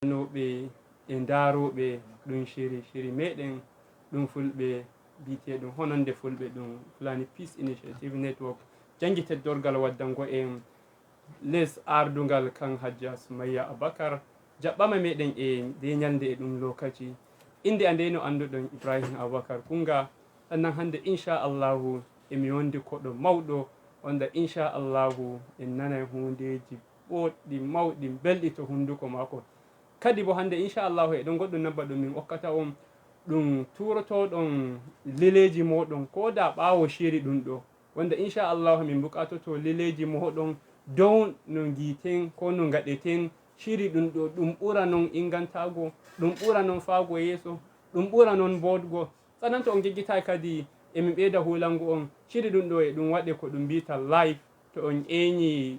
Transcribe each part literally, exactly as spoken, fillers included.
Nanoɓe e ndarooɓe ɗum shiri shiri meɗen ɗum fulɓe biyeteeɗum hononde fulɓe ɗum Fulani Peace Initiative Network, janngi teddorgal waddango en les ardungal kan Hajja Sumayya Abakar. Jaɓɓama meɗen e nde ñalnde e ɗum lokaci. Innde an ndeyno annduɗon Ibrahim Abakar Kunga. Annan hannde inchallahu emi wondi koɗo mawɗo, wonda inchallahu en nanay huundeeji ɓooɗɗi mawɗi belɗi to hunnduko maako. Kadi bo hannde inchallahu eɗon goɗɗum nabba ɗum min okkata on ɗum tuurotoɗon leleeji mooɗon ko da ɓaawo shiri ɗum ɗo. Wonda inchallahu min buqatoto leleeji mooɗon dow no ngiiten ko no ngaɗeten shiri ɗum ɗo ɗum ɓura non ingantaago, ɗum ɓura non faago yeeso, ɗum ɓura non boodgo. Sanan to on geggitaaki kadi emin ɓeyda huulango on shiri ɗum ɗo e ɗum waɗe ko ɗum mbiyta live. To on ƴeeñi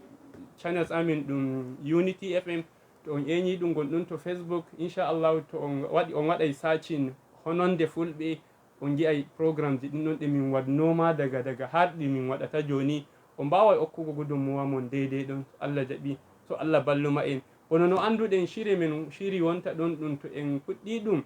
channels amin ɗum Unity F M, to on ƴeeñi ɗum gonɗum to Facebook, inchallahu to on waɗi on waɗay searching hononde fulɓe on ngi'ay programmeji ɗin ɗon ɗi min waɗnoma daga daga har ɗi min waɗata joni. On mbaway okkugo gudunmuwa mon deydey ɗon to Allah jaɓi, to Allah balluma en. Kono no annduɗen shiri men shiri wonta ɗon ɗum to en puɗɗi ɗum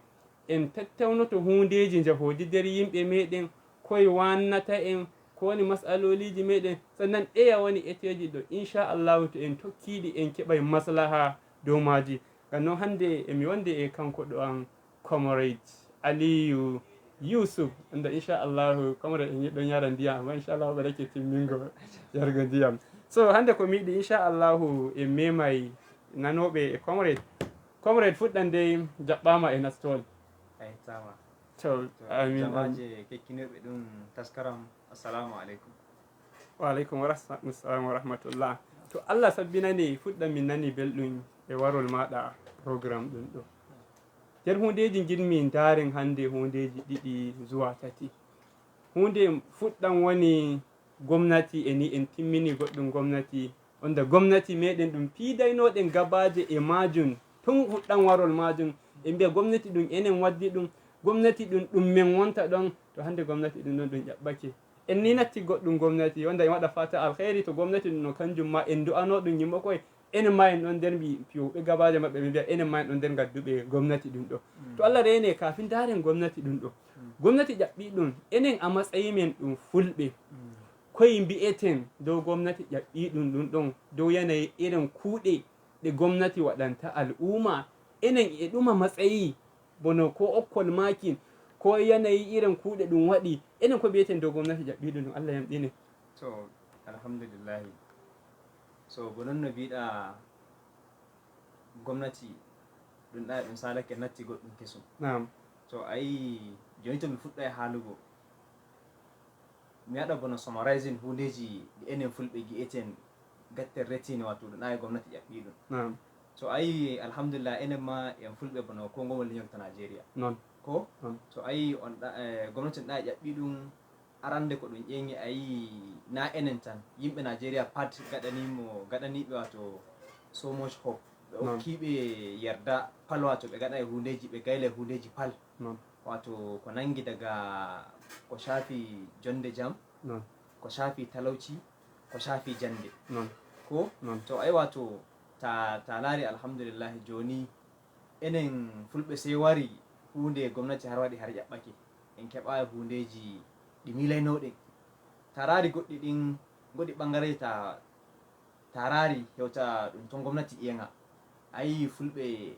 en tattawnoto huundeeji njahooji nder yimɓe meɗen, koye wannata en, ko woni masaloliji meɗen, sannan ɗeya woni eteeji ɗo inchallahu to en tokkiɗi en keɓay maslaha dow maaji. Ngam noon hannde emi wonde e kanko ɗo an comrade Aliyu Yusuf, anda inchallahu comrade en ɗon yara ndiyam amma inchallahu ɓe reke timmingo yargo ndiyam. So hannde ko mi yiɗi inchallahu en memay nanoɓe e comrade. Comrade fuɗɗan dey jaɓɓama e nastol. A yettama. To To amin amin. Jamaaje kekkinoɓe ɗum taskaram, assalamu aleykum. Wa aleykum wa rahmatullahi wa rahmatullah. To Allah sabbinani fuɗɗan min nani belɗum e warol maɗa programme ɗum ɗo. Nder hundeji jiɗmi ndaren hannde hundeji ɗiɗi zuwa tati. Hunde fuɗɗan woni gomnati e ni en timmini goɗɗum gomnati, onda gomnati meɗen ɗum piidaynoɗen gabaje e majum tun fuɗɗan warol majum. En mbiya gomnati ɗum enen waddi ɗum, gomnati ɗum ɗum men wonta ɗon. To hannde gomnati ɗum ɗon ɗum ƴaɓɓake, en ni natti goɗɗum gomnati, onda en waɗa fata alheri to gomnati ɗum no kanjum ma en du'ano ɗum yimɓe koye. Enen ma en ɗon nder mbi fiyowɓe gabaje maɓɓe ɓe mbiya enen ma en ɗon nder ngadduɓe gomnati ɗum ɗo. To Allah rene kafin ndaren gomnati ɗum ɗo, gomnati ƴaɓɓi ɗum enen a matsayi men ɗum fulɓe, koye mbi'eten dow gomnati ƴaɓɓi ɗum ɗum ɗon, dow yanayi irin kuuɗe ɗe gomnati waɗanta al'umma? Enen e ɗuma matsayi bono ko okkol makin ko yanayi irin kuuɗe ɗum waɗi? Enen ko mbi'eten dow gomnati ƴaɓɓi ɗum ɗum? Allah yamɗine. To alhamdulillahi. So bo non no mbiɗa gomnati ɗum ɗa ɗum salake natti goɗɗum kesum. Naam. To ayi joni to mi fuɗɗo e haalugo mi waɗa bono summarizing hundeji ɗi enen fulɓe gi'eten gatten retini wato ɗum ɗa e gomnati ƴaɓɓi ɗum. Naam. To ayi alhamdulillah enen ma en fulɓe bono ko ngomol leñol to Nigeria. Non. Ko non. To ayi on ɗa e gomnati ɗa e ƴaɓɓi ɗum. Arande ko ɗum ƴeeŋi a yii na enen tan yimɓe Nigeria pat gaɗanimo gaɗaniɓe wato so much hope ɓe okkiɓe yerda pal wato ɓe gaɗa e hundeji ɓe gayla e hundeji pal wato ko nangi daga ko shafi jonde jam ko shafi talauci ko shafi jande ko to ay wato ta ta laari alhamdulillahi joni enen fulɓe sey wari hunde gomnati har waɗi har ƴaɓɓake en keɓayi hundeji ɗi miilaynoɗen ta raari goɗɗi ɗin goɗi ɓangareji ta ta raari hewta ɗum ton gomnati ƴeeŋa a yii fulɓe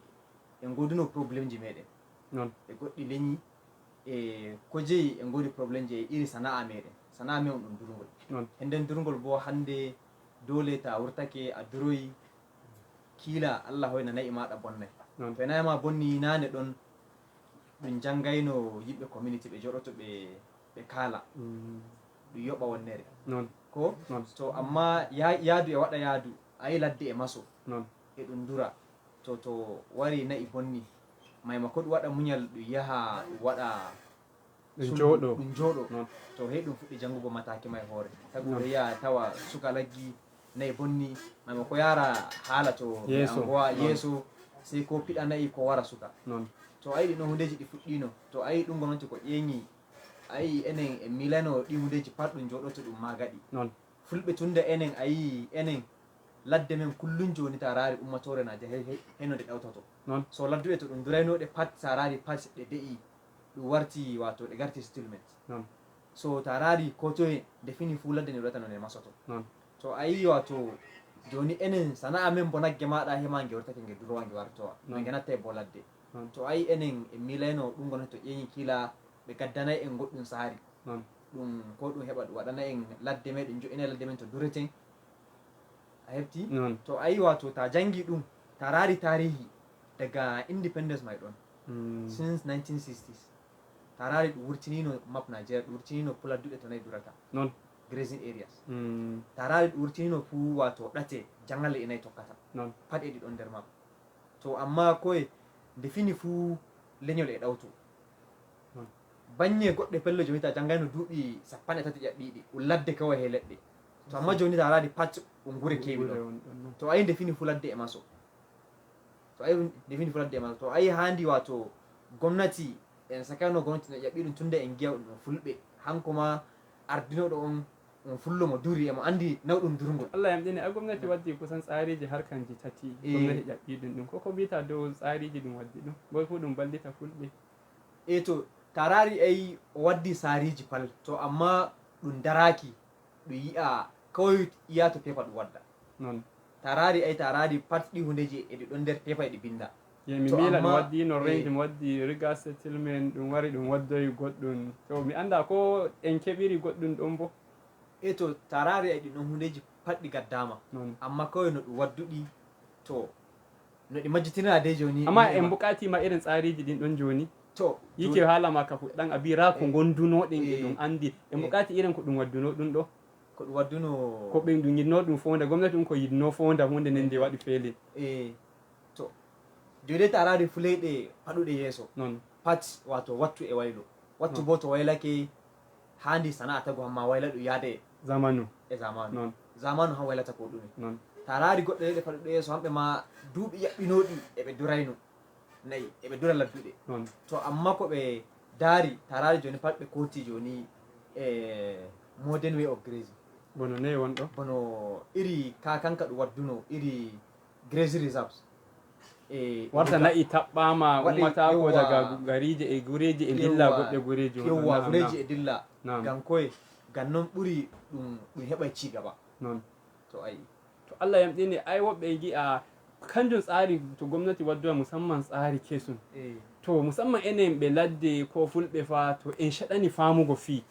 en goduno problemji meɗen non e goɗɗi leñi e ko jeyi en godi problemji e iri sana'a meɗen sana'a men on ɗum durgol non e nden durgol bo hande dole ta wurtake a duroyi kiila Allah hoyna na'i maɗa bonnay to e na'i ma bonni nane ɗon ɗum janngayno yimɓe community ɓe jooɗoto ɓe ɓe kaala ɗum yoɓa wonnere non ko non to amma ya- yaadu e waɗa yaadu ayi ladde e maso non e ɗum dura to to wari na'i bonni mayma ko ɗum waɗa muñal ɗum yaha ɗum waɗa ɗum jooɗo ɗum jooɗo non to hey ɗum fuɗɗi janngugo mataki ma e hoore tagu ɗo yiya tawa suka laggi nayi bonni mayma ko yara haala to yeeso angowa yeeso sey ko piɗa nayi ko wara suka non to ayi ɗi no hundeji ɗi fuɗɗino to ayi ɗum gomnati ko ƴeeŋi ayi enen e milano ɗi hundeji pat ɗum jooɗoto ɗum ma gaɗi non fulɓe tunda enen ayi enen ladde men kullum jooni, ta raari ummatore na jahe he no nde ɗawtoto. So ladduɗe to ɗum duraynooɗe pat, ta raari pat ɗe de'i, ɗum warti, wato ɗe garti settlement. So ta raari ko toye nde fini fuu, ladde nde ɗuɗata no nde masoto. To a yi wato jooni enen sana'a men bo nagge maaɗa hema nge wurtake nge durowa nge wartowa, no nge natta e bo ladde. To a yi enen e miilayno ɗum gonata to ƴeeŋi kila ɓe gaddanay en goɗɗum saari. Ɗum ko ɗum heɓa ɗum waɗana en ladde meɗen, jo'ina ladde men to dureten. A hefti? To a yi wato ta jangi ɗum, ta raari taarihi daga independence may ɗon, since nineteen sixties, ta raari ɗum wurtinino map Nigeria, ɗum wurtinino fu ladduɗe to nayi durata, grazing areas. Ta raari ɗum wurtinino fu wato ɗate jangale e nayi tokkata, pat e ɗi ɗon nder map. To amma koye nde fini fuu leñol e ɗawto. Baŋŋe goɗɗe pelle jooni ta jangayno duuɓi sappanɗe tati ƴaɓɓiiɗi, ɗum ladde kaway he leɗɗe. To amma jooni ta raari pat ɗum gure keewi ɗon. To a yi nde fini fu ladde e maso. To a yi nde fini fu ladde e maso. To a yi haandi wato gomnati en sakayno gomnati no ƴaɓɓi ɗum tunda en giya ɗum fulɓe. Hanko ma ardinoɗo on, on fullo mo duri, emo andi nawɗum durngol. Allah yamɗini, a gomnati waddi kusan tsaariji harkanji tati. Gomnati ƴaɓɓi ɗum ɗum. Ko ko mbita dow tsaariji ɗum waddi ɗum? Boy fu ɗum ballita fulɓe. E to, ta raari ay o waddi saariji pal. To amma ɗum daraaki, ɗum yi'a kawai iya to pepa ɗum wadda. Ta raari ay ta raari pat ɗi hundeji e ɗi ɗon nder pepa e ɗi binda. Ye mi miila ɗum waddi no renti, mi waddi riga settlement, ɗum wari ɗum waddoyi goɗɗum. To mi anda ko en keɓiri goɗɗum ɗon bo. E to, ta raari ay ɗi ɗon hundeji pat ɗi gaddama. Amma kawai no ɗum wadduɗi to no ɗi majjitinira de jooni. Amma en buƙati ma irin tsaariji ɗin ɗon jooni. To yike haala ma ka fuɗɗan a bira ko gondunoɗen e ɗum andi. En buƙati irin ko ɗum wadduno ɗum ɗo. Ko ɗum wadduno. Ko ɓen ɗum yiɗno ɗum fonda, gomnati ɗum ko yiɗno fonda hunde nden nde waɗi feele. E to jooni ta raari fu leyɗe paɗuɗe yeeso. Pat wato wattu e waylo. Wattu bo to waylake haandi sana'a tagu hamma wayla ɗum yaade zamanu. E zamanu. Zamanu han waylata ko ɗume. Ta raari goɗɗe leyɗe paɗuɗe yeeso, hamɓe ma duuɓi ƴaɓɓinooɗi e ɓe durayno. Nayi e ɓe dura ladduɗe. To amma ko ɓe daari, ta raari jooni pat ɓe kooti jooni e modern way of grazing. Bono nayi wonɗo? Bono iri ka kanka ɗum wadduno iri grazing reserves. E warta na'i taɓɓama ummatako daga gariije e gureeji e dilla goɗɗe gureeji. Yewwa, gureeji e dilla. Ngam koye? Ngam non ɓuri ɗum ɗum heɓa cigaba. To ayi. To Allah yamɗini, ay woɓɓe e ngi'a kanjum tsaari to gomnati waddoya musamman tsaari kesum. To musamman enen ɓe ladde ko fulɓe fa to en shaɗani faamugo fii.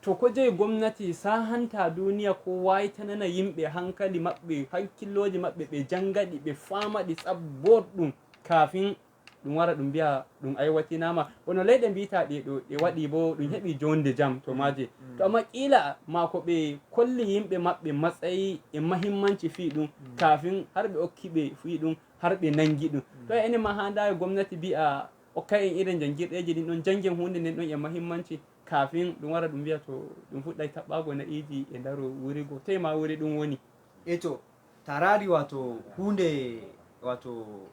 To ko jeyi gomnati sahanta duniya ko waytanana yimɓe hankali maɓɓe, hakkillooji maɓɓe, ɓe jangaɗi, ɓe faamaɗi sab boɗɗum kafin ɗum wara ɗum mbiya ɗum aywatinama. Wono leyɗe mbiyta ɗe ɗo ɗe waɗi bo ɗum heɓi jonde jam to maje. To amma qila ma ko ɓe kolli yimɓe maɓɓe matsayi e mahimmanci fii ɗum kafin har ɓe okki ɓe fii ɗum har ɓe nangi ɗum. To enen ma ha ndawi gomnati mbiya okka en irin jangirɗeji ɗin ɗon, jangen hunde nden ɗon e mahimmanci kafin ɗum wara ɗum mbiya to ɗum fuɗɗay taɓɓago na'iji e ndaro wurigo, tey ma wuri ɗum woni. E to ta raari wato hunde wato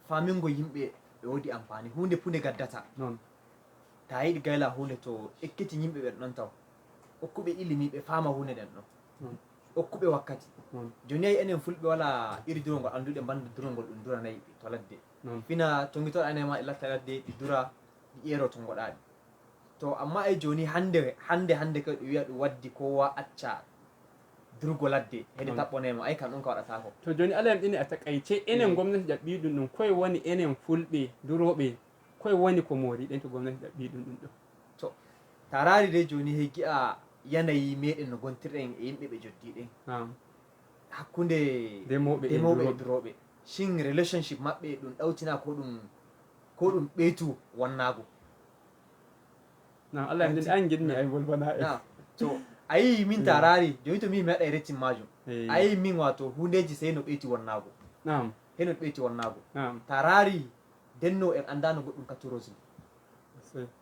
famingo yimɓe e woodi ampani, hunde fu nde gaddata. Ta yiɗi gayla hunde to ekkiti yimɓe ɓen ɗon taw, okkuɓe ilimi ɓe faama hunde nden ɗon, okkuɓe wakkati. Joni ayi enen fulɓe wala iri durongol annduɗen banda durongol ɗum duranayi to ladde. Fina tongitoɗa ene ma e latta ladde ɗi dura ɗi ƴeero tongoɗaɗi. To amma e joni hande hande hande kay ɗum wiya ɗum waddi kowa acca durgo ladde hede taɓɓonema ay kam ɗum ka waɗatako. To joni alayam ɗini a takaice enen gomnati ƴaɓɓi ɗum ɗum koye woni enen fulɓe duroɓe koye woni ko moriɗen to gomnati ƴaɓɓi ɗum ɗum ɗo? To tarari de joni he gi'a yanayi meɗen no gontirɗen e yimɓe ɓe joddiɗen hakkunde demoɓe e duroɓe. Shin relationship maɓɓe ɗum ɗawtina ko ɗum ko ɗum ɓeytu wannago? Na Allah en an gidmi ay bolbana e na to ayi min tarari joni to mi meɗa e rettin majum ayi min wato hundeji sey no ɓeyti wannago. Na'am. Heno ɓeyti wannago. Na'am. Tarari denno en andano goɗɗum ka turosi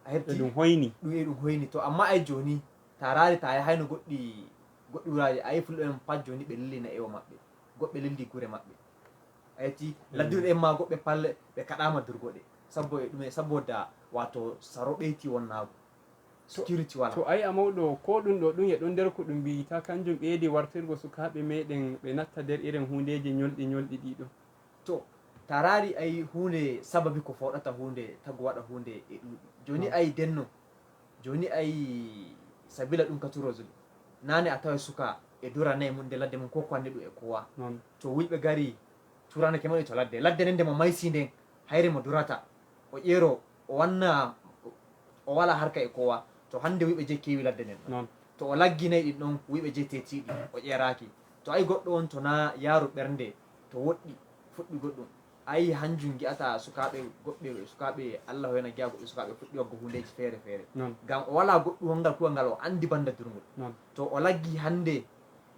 a heɓti ɗum hoyni ɗum e ɗum hoyni to amma ay joni tarari ta yahayno goɗɗi goɗɗi wuraji ayi fulɓe men pat joni ɓe lelli na ewo maɓɓe goɗɓe lelli gure maɓɓe. A yetti ladduɗo en ma goɓɓe palle ɓe kaɗama durgoɗe sabbo e ɗume sabbo da wato saro ɓeyti wonnaago. Security wala. To ayi a mawɗo, ko ɗum ɗo ɗum e ɗon nder ko ɗum mbiyita, kanjum ɓeydi wartirgo sukaaɓe meɗen ɓe natta nder irin hundeeji ñolɗi ñolɗi ɗiɗo. To taraari ayi hunde sababi ko fooɗata hunde tagu waɗa hunde e ɗuuɗi. Jooni ayi denno, jooni ayi sabila ɗum ka turozul. Nane a tawa suka e dura nayi mum nde ladde mum ko ko anndi ɗum e kowa. To wuyɓe gari turanake mawɗi to ladde. Ladde nden nde mo maysi nden, hayre mo durata, o ƴeero, o wanna, o wala harka e kowa. To hannde wuyɓe jeyi keewi ladde nden ɗon. To o laggi nayi ɗin ɗon, wuyɓe jeyi tetiɗi, o ƴeeraaki. To ayi goɗɗo on to na yaaru ɓernde, to woɗɗi, fuɗɗi goɗɗum. Ayi hanjum ngi'ata sukaaɓe goɗɓe, sukaaɓe Allah hoyna gi'a goɗɓe sukaaɓe fuɗɗi waggo hundeeji feere feere. Ngam o wala goɗɗum wongal kuwal ngal o anndi banda durngol. To o laggi hannde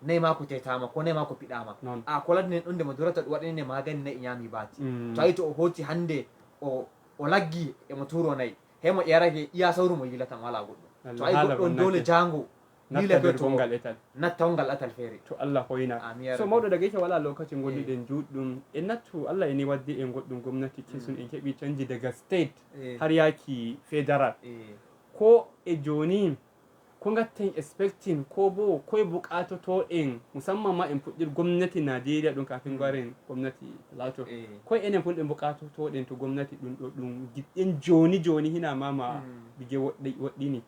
nayi maako tetaama, ko nayi maako piɗaama. A ko ladde nden ɗon nde mo durata ɗum waɗani nde magani nayi ñaami baati. To ayi to o hooti hannde o, o laggi e mo tuuro nayi. He mo ƴeerake iya sawru mo yiilata mo wala goɗɗum. To ayi goɗɗo on doole jaango. Natta nder gongal etal. Natta on ngal atal feere. To Allah hoyna. Amin ya rabbi. So mawɗo daga ike wala lokaci ngonduɗen juuɗɗum. E nattu Allah e ni waddi en goɗɗum gomnati kesun en keɓi canji daga state har yaaki federal. Ko e jooni ko ngatten expecting ko bo koye buƙatotoɗen musamman ma en puɗɗir gomnati Najeriya ɗum kafin ngaren gomnati Plateau. Koye enen fulɓe buƙatotoɗen to gomnati ɗum ɗo ɗum giɗɗen jooni jooni hina mama bige woɗɗini.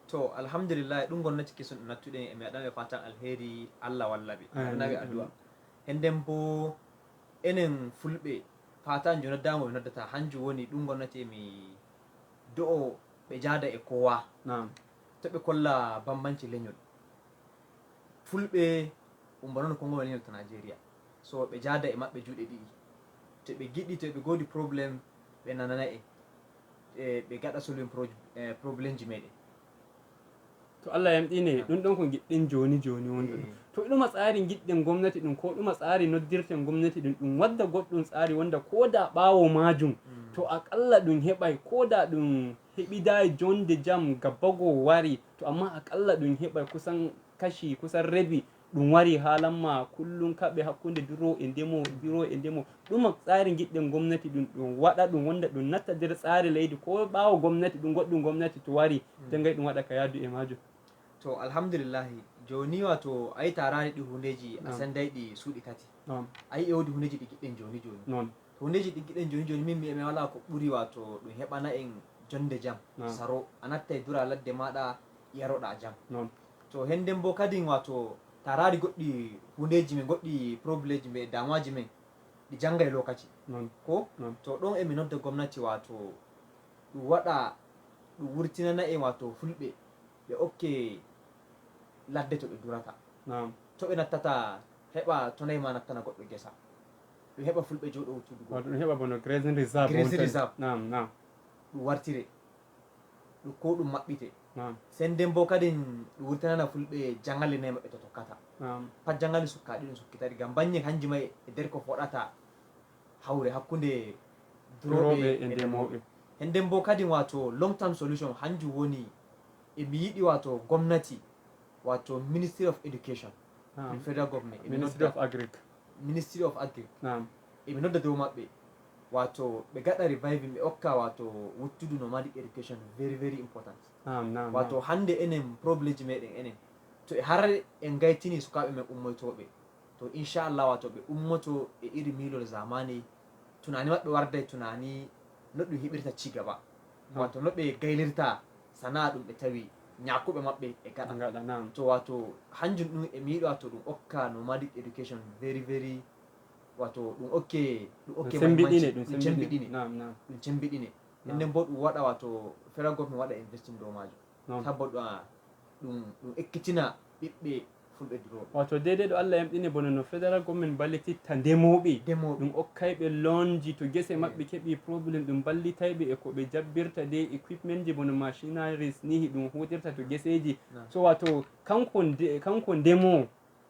To alhamdulillahi ɗum gomnati kesun ɗum nattuɗen e mi waɗanaɓe fatan alheri Allah walla ɓe. Mi waɗanaɓe addu'a. Henden bo enen fulɓe fatan jo noddango ɓe noddata hanjum woni ɗum gomnati e mi do'o ɓe jaada e kowa. To ɓe kolla bambanci leñol. Fulɓe umba noon konngo woni to Nigeria. So ɓe jaada e maɓɓe juuɗe ɗiɗi. To ɓe giɗi to ɓe goodi problème ɓe nanana en. E ɓe gaɗa solving pro- eh, problème ji meɗen. To Allah yamɗine ɗum ɗon ko giɗɗen joni joni wonduɗo. To ɗuma tsari giɗɗen gomnati ɗum ko ɗuma tsari noddirten gomnati ɗum ɗum wadda goɗɗum tsari wonda ko da ɓawo majum. To aqalla ɗum heɓay ko da ɗum heɓidayi jonde jam gabbago wari to amma aqalla ɗum heɓay kusan kashi kusan rebi ɗum wari haalanma kullum kaɓe hakkunde duro e ndemo duro e ndemo. Ɗuma tsari giɗɗen gomnati ɗum ɗum waɗa ɗum wonda ɗum natta nder tsari leydi ko ɓawo gomnati ɗum goɗɗum gomnati to wari dengay ɗum waɗa ka yaadu e majum. To alhamdulillahi joni wato ayi tarani ɗi hundeji a senday ɗi suuɗi tati. Ayi e wodi hundeji ɗi giɗɗen joni joni. To hundeji ɗi giɗɗen joni joni min mi mi wala ko ɓuri wato ɗum heɓana en jonde jam. Saro a natta e dura ladde maɗa yaroɗa jam. To henden bo kadin wato tarari goɗɗi hundeji men goɗɗi problémeji men damuwaji men ɗi jangay lokaci. Ko to ɗon emi nodda gomnati wato ɗum waɗa ɗum wurtinana en wato fulɓe ɓe okke ladde to ɓe durata. To ɓe nattata heɓa to nayi ma nattana goɗɗo gesa. Ɗum heɓa fulɓe jooɗo wuttudu goo. Wato ɗum heɓa bono grazing reserve. Grazing reserve. Naam naam. Ɗum wartire ɗum ko ɗum maɓɓite. Senden bo kadi ɗum wurtinana fulɓe jangalle nayi maɓɓe to tokkata. Pat jangalle sukkaɗi ɗum sukkitari ngam baññe hanji may e nder ko foɗata hawre hakkunde durooɓe e ndemooɓe. Henden bo kadi wato long term solution hanjum woni emi yiɗi wato gomnati wato ministry of education. Federal government ministry of agric. Ministry of agric. Emi nodda dow maɓɓe wato ɓe gaɗa reviving ɓe okka wato wuttudu nomadic education very very important. Wato hande enen problémeji meɗen enen to e har en gaytini sukaɓe men ummoytoɓe to inchallah wato ɓe ummoto e iri miilol zamani. Tunani maɓɓe warday tunani no ɗum heɓirta cigaba wato no ɓe gaylirta sana'a ɗum ɓe tawi ñakuɓe maɓɓe e gaɗa. To wato hanjum ɗum e miiɗo wato ɗum okka nomadic education very very wato ɗum okke ɗum okke sembiɗine ɗum sembiɗine. Ɗum sembiɗine enden bo ɗum waɗa wato federal government waɗa investing dow majum. Sabbo ɗum ɗum ɗum ekkitina ɓiɓɓe fulɓe durooɓe. Wato deydey ɗo Allah yamɗini bono no federal government ballititta ndemooɓe. Ɗum okkayɓe loanji to gese maɓɓe keɓi problème ɗum ballitayɓe e ko ɓe jabbirta de equipmentji bono machinaries nihi ɗum hutirta to geseji. So wato kanko kanko ndemoo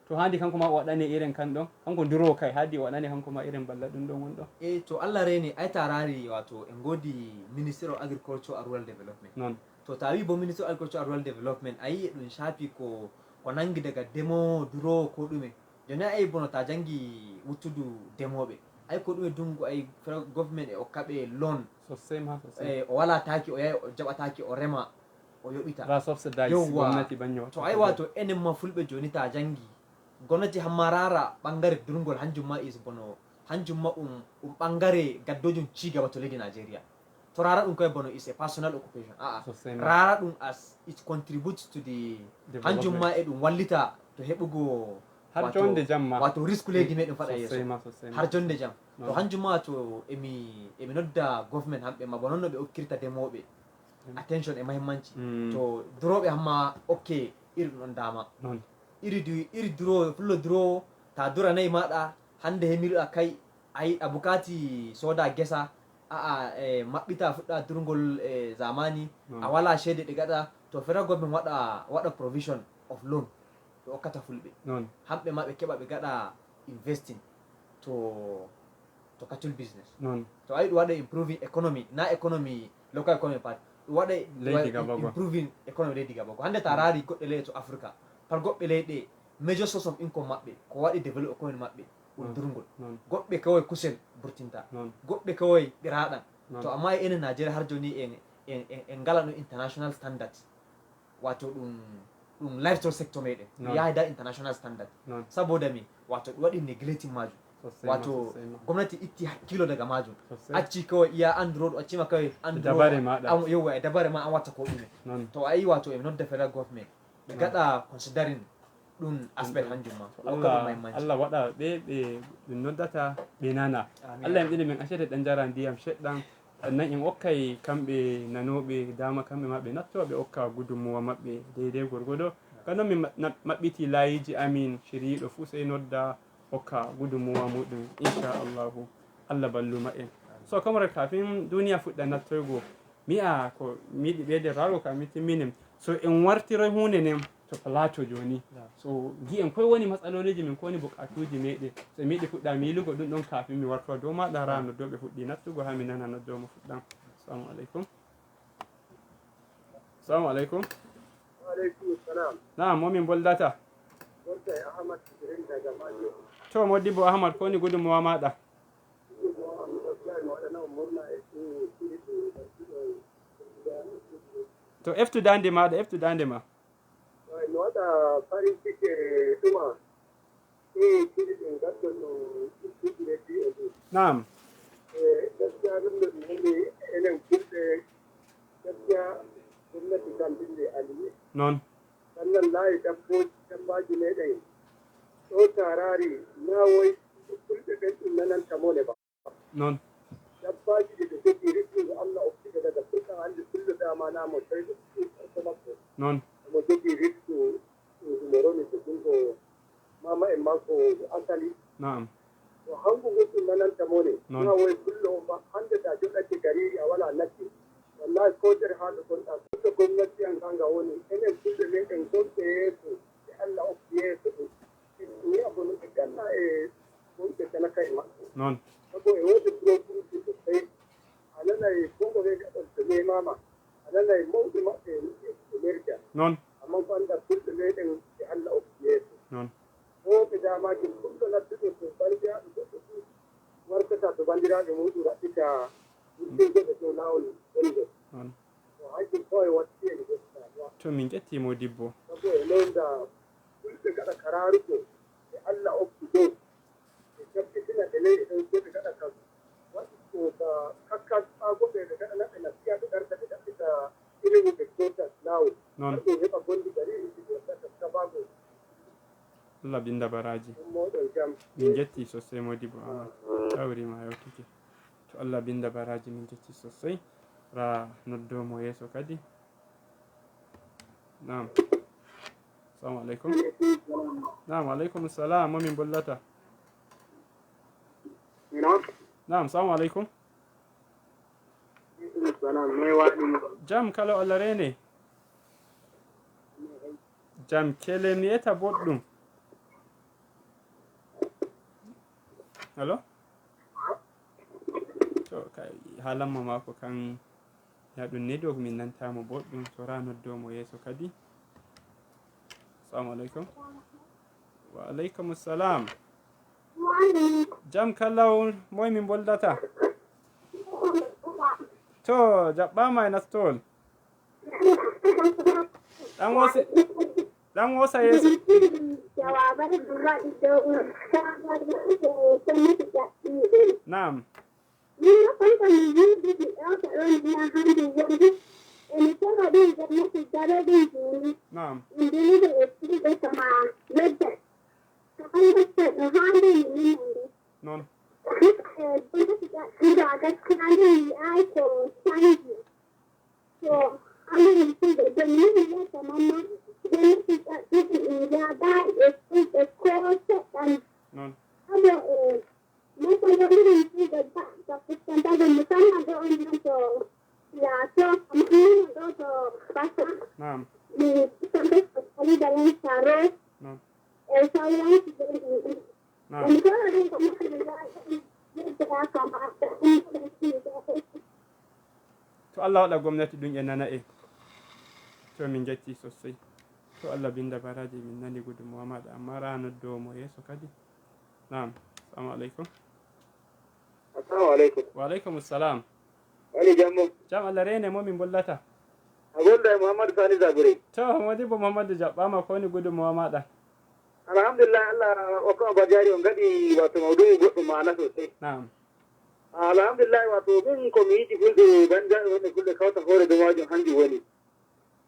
to handi kanko ma o waɗane iren kan ɗon kanko nduroo kay hadi o waɗane kanko ma iren balla ɗum ɗon won ɗon. E to Allah reeni ay ta raari wato en ngoodi ministry of agriculture and rural development. Non. To ta wi bo ministry of agriculture and rural development a yi e ɗum shaafi ko ko nangi daga demowo durowo ko ɗume. Joni a yi bono ta jangi wuttudu demoɓe ay ko ɗume dungu ay government e okkaɓe loan. Sosai ma sosai. E o wala taki o yahi o jaɓa taki o rema. O yoɓita. Ra subsidize. Yowwa. Gomnati banyo. To ay wato enen ma fulɓe joni ta jangi. Gomnati hamma rara ɓangare durngol hanjum ma is bono. Hanjum ma um, um ɓangare gaddojum cigaba to leydi Nigeria. To rara ɗum koye bono is a personal occupation. A'a. Sosai ma. Rara ɗum as it contributes to the Development. Hanjum ma e ɗum wallita to heɓugo har wato, jonde jam ma. Wato risque leydi meɗen faɗa yeeso. Sosai ma, sosai ma. Har jonde jam. To hanjum ma to emi, emi nodda government hamɓe ma bono no ɓe okkirta demoɓe. Attention e mahimmanci. Mm. To durooɓe hamma okke iri ɗum ɗon dama. Non. Iri du iri duro fullo durowo ta dura nayi maɗa hande hemiruɗa kay a yiɗa bukati soda gesa a'a e maɓɓita fuɗɗa durgol e zamani. Non. A wala ceede ɗe gaɗa to federal government waɗa waɗa provision of loan ɓe okkata fulɓe. Non. Hamɓe ma ɓe keɓa ɓe gaɗa investing to to cattle business. Non. To ayi ɗum waɗa improving economy na economy local economy pat ɗum waɗa leydi gabago improving economy leydi gabago hande ta raari goɗɗe leyɗe to africa par goɗɗe leyɗe major source of income maɓɓe ko waɗi développe economy maɓɓe ɗum durgol goɗɓe kewoy kusel burtinta goɗɓe kewoy ɓiraɗan to amma e enen nigeria har joni en en en ngala no international standard wato ɗum ɗum lifestyle sector meɗen mi yahida international standard saboda mi wato ɗum waɗi neglecting majum wato gomnati itti hakkilo daga majum acci kawai iya android accima kawai android yowwa e dabare ma an watta ko ɗume to ayi wato e nodda federal government ɓe gaɗa considering ɗum aspect hanjum ma allah waɗa ɓe ɓe ɗum noddata ɓe nana allah yamɗina min accete ɗan jara ndiyam seɗɗan Nan en okkay kamɓe nanooɓe daama kamɓe maa ɓe nattoo ɓe okka gudunmuwa maɓɓe deydey gorgodo. Ka non min maɓɓiti laayiji amin ciriiɗo fuu sey nodda okka gudunmuwa muɗum inchallahu. Allah balluma en. So kamara kafin duniya fuɗɗa nattoygo mi yi'a ko mi yiɗi ɓeyde raago ka mi timmini. So en wartiroy huunde nden to plateau jooni so ngi'en koy woni matsaloliji min ko woni bukatuji meɗen so mi yiɗi fuɗɗa miilugo ɗum ɗon kafin mi wartowa dow maɗa raa no dow ɓe fuɗɗi nattugo haa mi nana no dow mo fuɗɗan. Assalamu aleykum. Assalamu aleykum. Waaleykum salam. Naam, mo min mboldata? Wonta e Ahmad Jibril daga Majo. To modibbo Ahmad ko woni gudunmowa maɗa? To eftu dande maɗa, eftu dande ma. Eey, mi waɗa farin ciki e ɗuma ɗum kuɗi ɗum ngaddoto ɗum kuɗi heddi e ɗum. Naam. E gaskiya ɗum ɗo ɗum woni enen fulɓe gaskiya gomnati kam bille aliyi. Noon. Sannan laayi dabbo dabbaaji meɗen ɗo taaraari nawoy fulɓe ɓen ɗum nananta mone ba. Noon. Dabbaaji ɗi ɓe jogii riskugo Allah okkiɓe daga fuɗɗam hannde kullo dama naa mo toy ɓe ɗum farko makko. Noon. Omo jogii risku ɗum himo roni ko ɗum ko mama en makko asali. Naam. To hanko goɗɗum nananta mone. Noon. Naa woy kullo on ba hannde ta joɗake gariiri a wala natti. Wallahi kootere haa ɗo gonɗa kullo gomnati an ka nga woni enen kulɓe meɗen gonɓe yeeso e Allah okki yeeso ɗum. Ɗum yi'a ko no ɓe ganna e wonɓe talaka e maɓɓe. Noon. Sabu e woodi gros groupe ɓe tawi a nanay kongo ɓe gaɗol to memama a nanay mawɓe maɓɓe e merja. Noon. Amma ko annda fulɓe meɗen e Allah okki yeeso. Noon. Wonɓe damaji fulɓe nattuɓe ko bandiraɓe goɗɗo fof wartata to bandiraɓe muɗum raɓɓita wurtingoɓe dow lawol wonde. Noon. To min ƴetti modibbo. Sabo e lowda fulɓe gaɗa kararugo e allah okki dow ɓe tabbitina ɓe ley e ɗon ɓe gaɗa kam waɗi ko ka kakkas ɓa goɓe ɓe gaɗana ɓe nasiya ɓe garta ɓe ɗaɓɓita ilimu ɓe gota lawol. Noon. Ɗum heɓa gondi gari e ɗiɗi waɗata sabago. Allah binda baraji. Ɗum moɗon jam. Min jetti sosai modibbo ama kawrima yawtuki. To Allah binda baraji min jetti sosai. Ra noddo mo yeeso kadi. Naam. Assalamu aleykum. Naam aleykum salam mo min bollata? Naam. Naam salamu aleykum. Jam kala o allah rene. Jam kelem ni eta boɗɗum. Allo. To kay haalamma maako kan ya ɗum network min nantamo boɗɗum to ra noddo mo yeeso kadi. Assalamu aleykum. Wa aleykum salam. Jam kala on moy min boldata? To jaɓɓama e nastowol. Ɗan wosi, ɗan wosa yeeso. Naam. Naam. Non. Non. Naam. Non. Naam. To Allah waɗa gomnati ɗum e nana en. To min njetti sosai. To Allah binda baraji min nani gudunmawa maɗa, amma ra noddowo mo yeeso kadi. Naam. Assalamu alaikum. Assalamu alaikum. Wa alaikum assalam. Wali jammo. Jam Allah rene mo min bollata. A golda e Muhammadu Sani Zabure. To, Modibo Muhammadu jaɓɓama ko woni gudunmawa maɗa? Alhamdulillah, Allah o kama bajari on gaɗi wato mawdu'i goɗɗum maana sosai. Naam. Alhamdulillah, wato min ko mi yiɗi fulɓe bandiraaɓe wonɓe fulɓe kawta hoore dow maajum hanjum woni.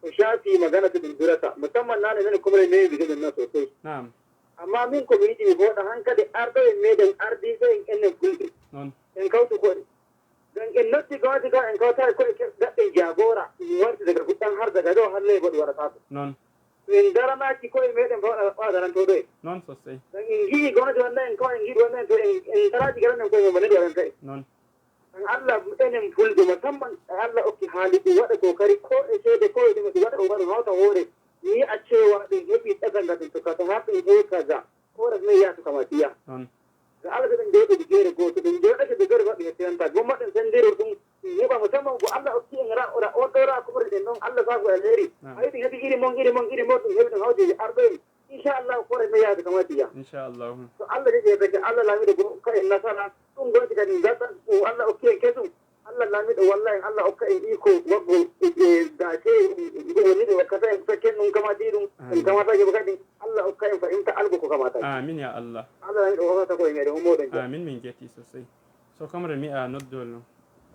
Ko shaafi magana to ɗum durata. Musamman nane nane komre mewi ɗum na sosai. Naam. Amma min ko mi yiɗi mi hoɗa hankali arɗo en meɗen ardiiɓe en enen fulɓe. Non. En kawtu koɗe. Ngam en noddi gawati ga en kawtaaki koye ke-, gaɗɗen jagora, ɗum warti daga fuɗɗam har daga ɗo har ley baɗi warataako. Non. To en daranaaki koye meɗen ba waɗa, waɗa darantoɗo en. Non sosai. Ngam en ngi'i gawati walla en kawai en ngi'i walla en to en, en daraaki gaɗan en koye men ba nedi waɗanta en. Non. Ngam Allah enen fulɓe musamman e Allah okki haali ɗum waɗa kokari ko e ceede ko e ɗume ɗum waɗa kokari hawta hoore. Mi yi'a cewa ɗum heɓi ɗaga nga ɗum tokkata har ɗum heɓi kaza. Hoore ɗume yaha to kama fiya. Non. Ga Allah to ɗum jooɗi bigere gooto, ɗum jooɗake bigere goɗɗo hettinanta. Gomma ɗum senndiro ɗum, ɗum heɓa musamman ko Allah okki en ra-, ra-, on ɗo ra ko ɓuri ɗen ɗon, Allah saago e leeri. Naam. A yiɗi heɓi iri mon, iri mon, iri mon, ɗum heɓi ɗum hawti e arɗo en. Inchallah, hoore ɗume yaha to kama fiya. Inchallah. To Allah jaɓi e beke, Allah laamiɗo go-, ka en nasara, ɗum gonti kadi ngasa, ɗum Allah okki en kesum. Allah laamiɗo walla en, Allah okka en iko waggo e, e dace, ɗum woni ɗo wakkata en fekken ɗum kamati ɗum, en Amin. Kamata jogo kadi, Allah okka en fahimta algo ko kamata. Amin ya Allah. Allah laamiɗo wawata ko e meɗen ummoɗen jam. Amin, min jetti sosai. So kamre mi a noddol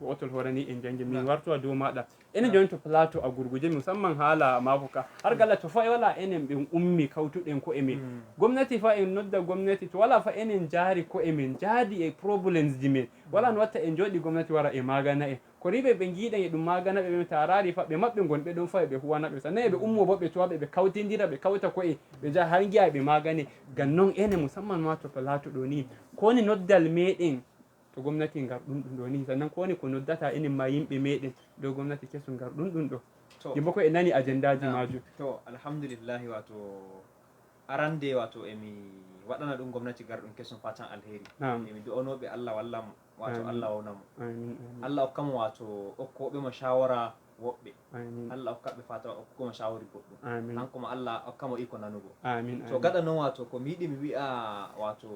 ko otol horani en jange min Naam. Warto a dow maɗa. Enen Naam. Joni to plateau a gurguje musamman haala mako ka. Har gala to fa'i wala enen ɓe ummi kawtuɗen ko e men. Mm. Gomnati fa en nodda gomnati to wala fa enen jaari ko e men jaadi e problems ji men. Wala no watta en jooɗi gomnati wara e magana en. Ko riiɓe ɓe ngiɗen e ɗum magana ɓe, ɓe taarari fa ɓe maɓɓe ngon ɓe ɗon fa ɓe huwana ɓe. Sannan e ɓe ummo bo ɓe towa ɓe, ɓe kawtindira, ɓe kawta ko'e, ɓe njaha har ngi'a ɓe magane. Ngam non ene musamman ma to plateau ɗo ni. Ko woni noddal meɗen to gomnati ngar ɗum ɗum ɗo ni. Sannan ko woni ko noddata enen ma yimɓe meɗen dow gomnati kesu ngar ɗum ɗum ɗo. To. Yimɓe ko e nani ajendaji Naam. Majum. To, alhamdulillahi, wato arande, wato emi waɗana ɗum gomnati garɗum kesum fatan alheri. Naam. Emi du'anoɓe Allah walla mo, wato Amin. Allah wawna mo. Amin, amin. Allah okka mo wato okkoɓe mo shawara woɓɓe. Amin. Allah okka ɓe fata okkugo mo shawari boɗɗum. Amin. Hanko mo Allah okka mo iko nanugo. Amin, To amin. Gaɗa non wato ko mi yiɗi mi wi'a wato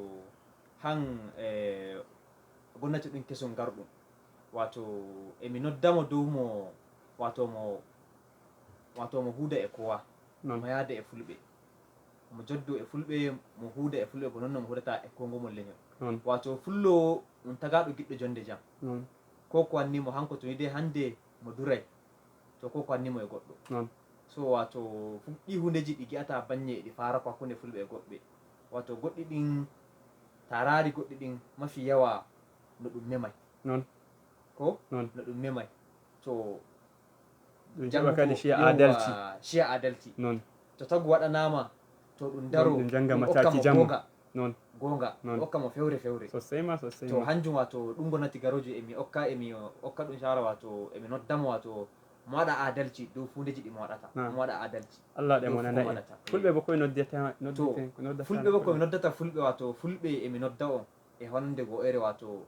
han, eh, gomnati ɗum kesum garɗum. Wato emi nodda mo dow mo, wato mo, wato mo huuda e kowa. Non. Mo yaada e fulɓe. Mo joddo e fulɓe, mo huuda e fulɓe, ko non no mo huudata e kongo mo leñol. Non. Wato fullo ɗum tagaɗo giɗɗo jonde jam. Non. Ko ko wanni mo hanko to ni de hande mo duray. To ko ko wanni mo e goɗɗo. Non. So wato fu-, ɗi hundeji ɗi gi'ata banye e ɗi fara ko hakkunde fulɓe e goɗɓe. Wato goɗɗi ɗin tarari goɗɗi ɗin mafi yawa no ɗum memay. Non. Ko? Non. No ɗum memay. To Ɗum jaɓa kadi ciya adalci. Ciya adalci. Non. To tagu waɗanama, to ɗum daro, ɗum janga ɗum okka mataki mo jamu. Gonga. Non. Gonga. Non. Okka mo fewre fewre. Sosai ma, sosai ma. To hanjum wato ɗum gomnati garojo emi okka, emi okka ɗum shawara wato emi nodda mo wato mo waɗa adalci dow fundeji ɗi mo waɗata. Naam. Mo waɗa adalci. Allah waɗa mo nana en. Fulɓe bo koye noddata, noddata, noddata fulɓe bo koye noddata fulɓe wato fulɓe emi nodda on e honde go ere wato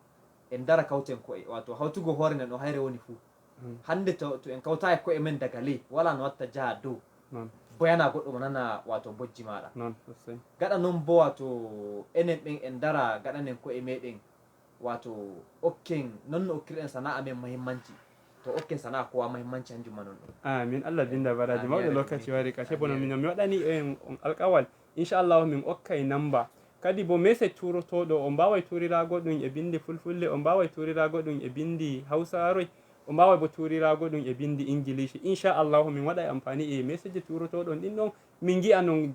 en dara kawten ko'e wato hawtugo hoore nden o hayre woni fuu. Mm. Hande to, to en kawtaaki ko'e men daga ley, wala no watta jaha dow. Non. Boyana goɗɗo mo nana wato bojji maɗa. Non, sosai. Gaɗa non bo wato enen ɓen en dara gaɗanen ko'e meɗen wato okken non no okkirɗen sana'a men muhimmanci. To okken sana'a kowa mahimmanci hanjum ma non ɗon. Amin. Allah binda baraji mawɗo. Lokaci wari ka sebo no mino mi waɗani en on alkawal. Inchallahu min okkay namba. Kadi bo message turotoɗo on mbaway turirago ɗum e bindi fulfulde, on mbaway turirago ɗum e bindi hawsaroy, on mbaway bo turirago ɗum e bindi ingilishi. Inchallahu min waɗay amfani e message turotoɗon ɗin ɗon min ngi'a non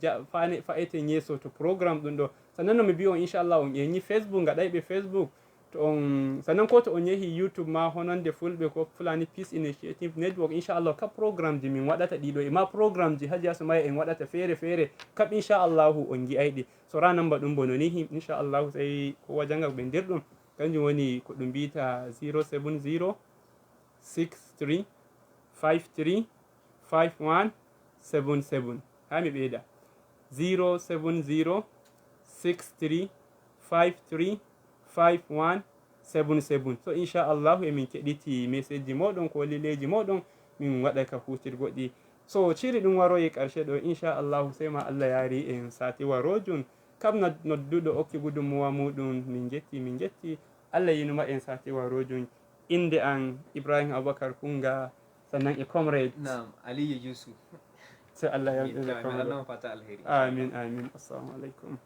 fa'ete yeso to programme ɗum ɗo. Sannan no mi mbi'on inchallahu on ƴeñi Facebook, ngaɗayɓe Facebook. To on sannan ko to on yehi YouTube ma hononde fulɓe ko Fulani Peace Initiative Network, inchallahu ka programmeji min waɗata ɗiɗo e ma programmeji Hajiya Sumaya en waɗata feere feere kap inchallahu on ngi'ayɗi. Sora namba ɗum bo noni inchallahu sey kowa janga ɓendirɗum. Kanjum woni ko ɗum mbiyta zero seven zero six three five three five one seven seven. Ha mi ɓeyda zero seven zero six three five three five one seven seven. So inchallahu emin keɗiti message ji moɗon ko lileji moɗon min waɗa ka hutirgoɗi. So ciri ɗum waroyi karshe ɗo inchallahu sey ma Allah yari en sati warojun. Kam nodduɗo okki gudunmuwa muɗum min jetti min jetti. Allah yinuma en sati warojun. Inde an Ibrahim Abubakar Kunga sannan e comrade. Naam, Aliyu Yusuf. So Allah yamɗin. Amin. Amin. Assalamu alaikum.